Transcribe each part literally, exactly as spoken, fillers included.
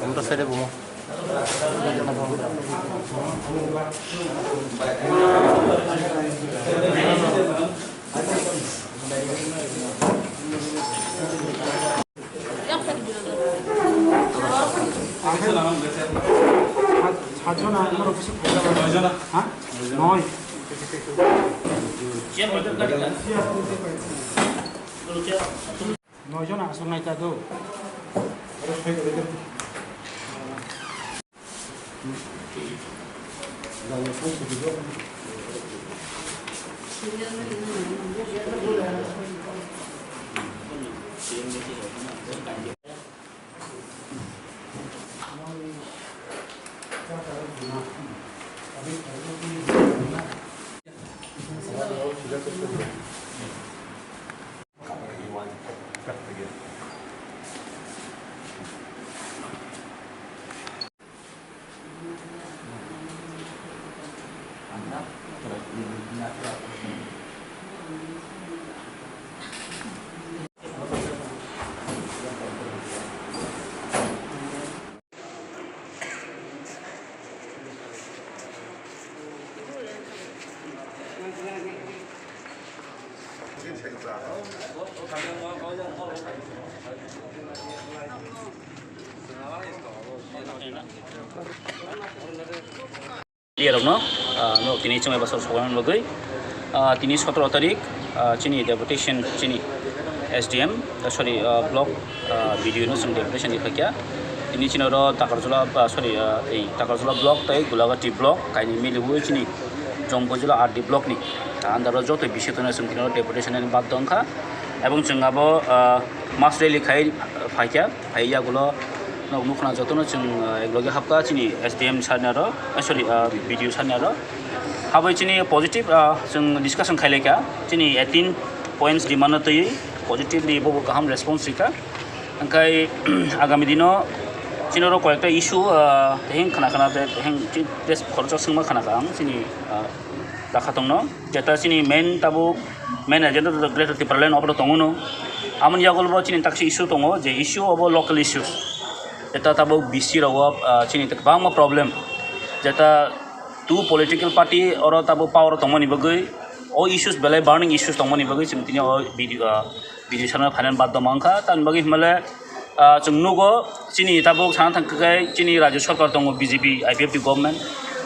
Omro side bumo. সাতজন, আমার অফিসে নয়জন। হ্যাঁ? নয়। নয়জন আসল নাই তা তো। Rokno, ah, no, tini chwng eba sok sokomani bagwi, ah, tini sotoro tarik, ah, chini deputation, chini S D M, ah, sorry, ah, block, ah, B D O no chwng deputation ni khaikya. Tini chini oro Takarjula, ah, sorry, ah, ei Takarjula block tei Gulagati block kaini miliwi chini Jompuijala R D block ni, ah, under o joto bising tongna chwng tini oro deputation ni bad tongkha. Ebong chwng abo, ah, mass rally khai phaikya. Hai yagulo nok nukna jotono chwng, ah, eklogi hapkha chini S D M sir ni aro, ah, sorry, ah, B D O sir ni aro. Habwi chini positive, ah, chwng discussion khailaikha. Chini eighteen points demand no twiwi positively bobo kaham response rikha. Hwnkhe agami dino chini oro koyekta issue, ah, heng khna khna te heng chi-, press khoroksa swngma khna kha ang chini, ah, Dakhatongno, jeta chini main tabuk, main agenda to Greater Tipraland obo tongo no. Amoni yagulo bo chini taksa issue tongo, je issue obo local issues. Jeta tabuk B C rogo, ah, chini kwbangma problem. Jeta two political party oro tabuk power tongmani bagwi, o issues belai burning issues tongmani bagwi chwng tini o video, ah, video sana phainani baddo mankha. Tamni bagwi himale, ah, chwng nugo chini tabuk sana thangkhe chini Rajya Sarkar tongo B J P I P F T government,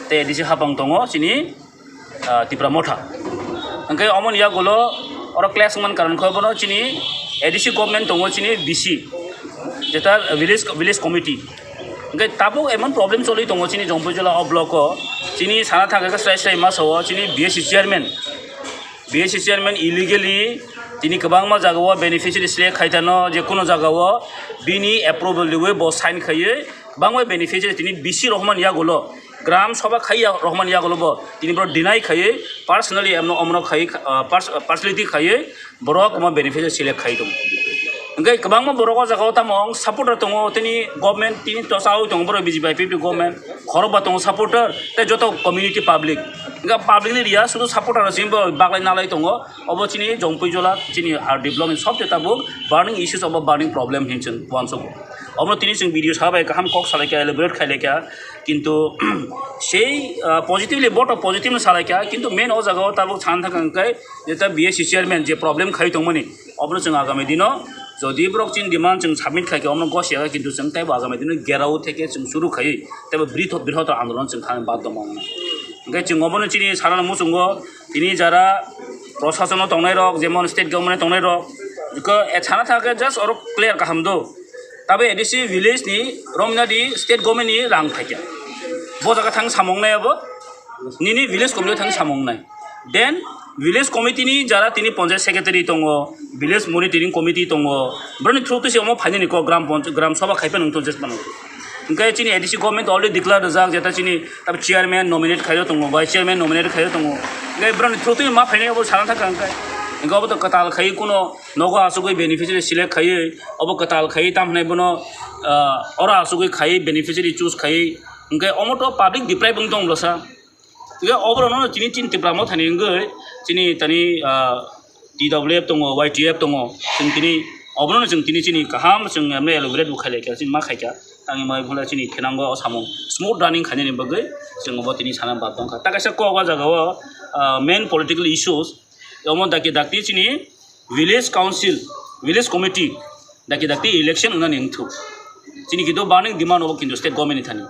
tei A D C hapang tongo chini ah, Tipra Motha. Hwnkhe omoni yagulo oro clash wngmani karon khe bono chini A D C government tongo chini B C, jeta village, village committee. Hwnkhe tabuk emon problem choli tongo chini Jompuijala o block o. Chini sana thangkhe srai srai ma sao chini B S C chairman. B S C chairman illegally tini kwbangma jagao beneficiary select khaitano je kuno jagao bini approval riwi bo sign khaiwi kwbangma beneficiary tini B C rohormani yagulo. Gram Sabha khaiya rohormani yagulo bo tini borok deny khaiwi personally emno omno khaiwi, ah, pers-, personality khaiwi borok omo beneficiary select khai tongo. Hwnkhe kwbangma borok o jaga o tamo supporter tongo, tini government tini to chawi tongo borok B J P I P F T government, khorokba tongo supporter tei joto community public. Hwnkhe public ni riya sudu supporter rok simi bo baglai nalai tongo, obo chini Jompuijala chini R D block ni sobse tabuk burning issues obo burning problem hinwi chwng uansugo. Omo tini chwng video sabai kaham kok salaikha, elaborate khailaikha. Kintu sei, ah, positively, vote of positive no salaikha, kintu main o jaga o tabuk sana thangkha hwnkhe jeta B S C chairman je problem khai tongmani, obono chwng agami dino jodi borok chini demand chwng submit khaikhe omono gosiya kha, kintu chwng teibo agami dino gherao theke chwng suru khaiwi teibo britho-, brihottor andolon chwng thangna baddo mangna. Hwnkhe chwng obono chini sana muchungo tini jara prosasono tongnai rok, jemon state government tongnai rok, eko, eh, sana thangkhe just oro clear kaham do. Tabe A D C village ni romna di state government ni rang phaikha. Bo jaga thang samung nai abo, nini village committee thang samung nai. Then village committee ni jara tini panchayat secretary tongo, village monitoring committee tongo, boroni through twi se omo phainani kok gram panch-, gram sabha khaipa nung tongo jesmano. Hingke chini A D C government already declare rijak, jeta chini tab chairman nominate khaio tongo, vice chairman nominate khaio tongo. Hingke boroni through twi ma phainai abo sana thaka hingke. Hingke abo to kwtal khai kuno nogo asugwi beneficiary select khaiwi, abo kwtal khai tam hinai bono, ah, ora asugwi khai beneficiary choose khai. Hingke omo to public deprive wng tong bwsa. Hingke oborokno chini, chini Tipra Mothani wngwi chini tani, ah, T W F tongo, Y T F tongo. Chwng tini oborokno chwng tini chini kaham chwng emne elaborate bo khailai kha, chini ma khaikha. Tangwi ma phunla chini khenango o samung smooth running khainani bagwi chwng obo tini sana bab tongkha. Ta kaisa kok o jaga o, ah, main political issues omo dakti dakti chini village council, village committee dakti dakti election wngnani wngthok. Chini kintu burning demand obo kintu state government ni thani.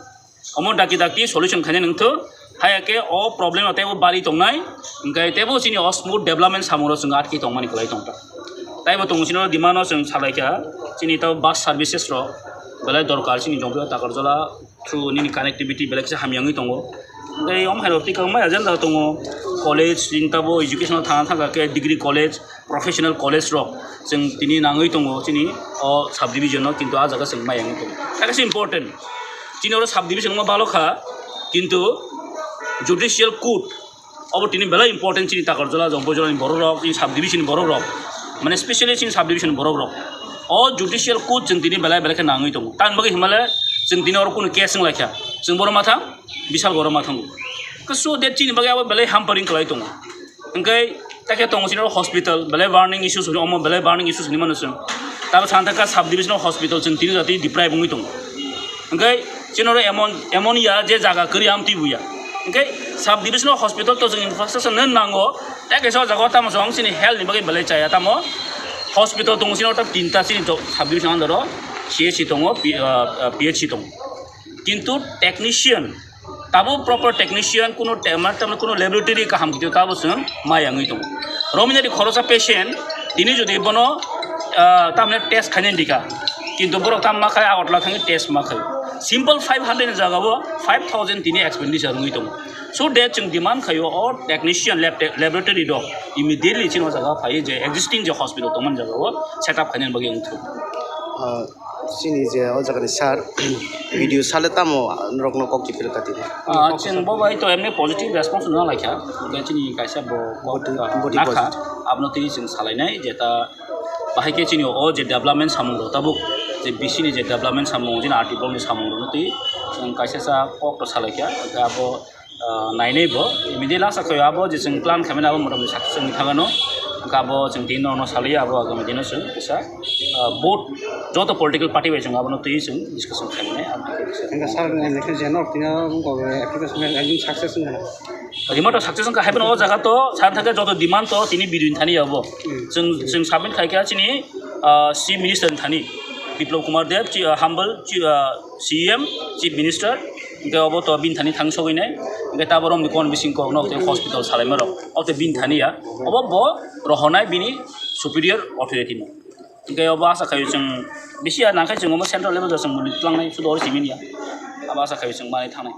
Omo dakti dakti solution khainani wngthok. Haya khe o problem no teibo bari tongnai, hingkhe teibo chini o smooth development samung rok chwng atki tongmani kwlai tongkha. Taibo tongo chini o demand no chwng salai kha, chini tei bus services rok belai dorkar chini Jompuia Takarjala through nini connectivity belai kisa hamya wngwi tongo. Tei omo hai rok tei kwbangma agenda tongo, college chini tabo education thangna thangkha khe degree college, professional college rok chwng tini nangwi tongo chini o subdivision o, kintu ah jaga chwng maya wngwi tongo. Hakhe se important. Chini oro subdivision wngma balo kha, kintu judicial court obo tini belai important chini Takarjala, Jompuijala ni borok rok, chini subdivision ni borok rok, mane specially chini subdivision ni borok rok. O judicial court chwng tini belai belai khe nangwi tongo. Tamni bagwi hinmale chwng tini oro kunu case wng lai kha. Chwng boro ma thang, bisal boro ma thango. So that chini bagwi abo belai hampering kwlai tongo. Hingke tei khe tongo chini hospital, belai burning issues hwnwi, omo belai burning issues hwnwi mano chwng. Tabo sana thangkha subdivisional hospital chwng tini jati deprive wngwi tongo. Hingke chini oro emon, emon ya je jaga kwrwi amtwi buya. Hingke subdivisional hospital to chwng infrastructure no nango, tei kaisa o jaga o tamo chwng chini health ni bagwi belai chaya tamo hospital tongo chini oro tinta chini subdivision under o C H C tongo, P-, ah, ah, P H C tongo. Kintu technician tabo proper technician, kuno te-, ma-, tamni kuno laboratory kaham kitio tabo chwng maya wngwi tongo. Romina di khorosa patient, tini jodi bono, ah, tamni test khainani dikha, kintu borok tam ma khai, Agartala thangwi test ma khai. Simple five hundred ni jaga o five thousand tini expenditure wngwi tongo. So that chwng demand khaio o technician lab te-, laboratory rok immediately chini o jaga o phaiwi je existing je hospital tongmani jaga o set up khainani bagwi wngthok. Ah, Chini je o jaga ni sir, video sale tamo norok no kok kiphil kati. Ah, chwng bo bai to emni positive response no lai kha. Hwnkhe chini kaisa bo kok, body, ah, body nakha. Positive. Abono twi chwng salai nai je ta bahai khe chini o je development samung rok tabuk je B C ni je development samung, chini R T block ni samung rok no twi chwng kaisa sa kok to salai kha. Hwnkhe abo ah, nainai bo, immediately asa khaio abo je chwng plan khaimani abo motamoti success wngwi thangano. Hwnkhe abo chwng tini norokno salwi abo agami dino chwng kisa, ah, vote joto political party bai chwng abono twi chwng discussion khaimani. Hwnkhe sir ni election je norok tini o wngkha application ekdom success wngkha na? Rima to success wngkha, haibano o jaga to sana thangkhe joto demand to tini bidin thani abo. Hmm. Chwng, chwng submit khaikha chini, ah, Chief Minister ni thani, Biplab Kumar Deb, chi-, ah, humble, chi-, ah, C E M, Chief Minister, hingke obo to bini thani thang sogwi nai, hingke ta borok ni kon bising kok no tei hospital salaima rok, o tei bini thani ya, obo bo rohornai bini superior authority no, hingke obo asa khaio chwng bisi ya nangkhe chwng omo central level o chwng mwnwi tlangnai sudo oro simi ya, abo asa khaio chwng manwi thangnai.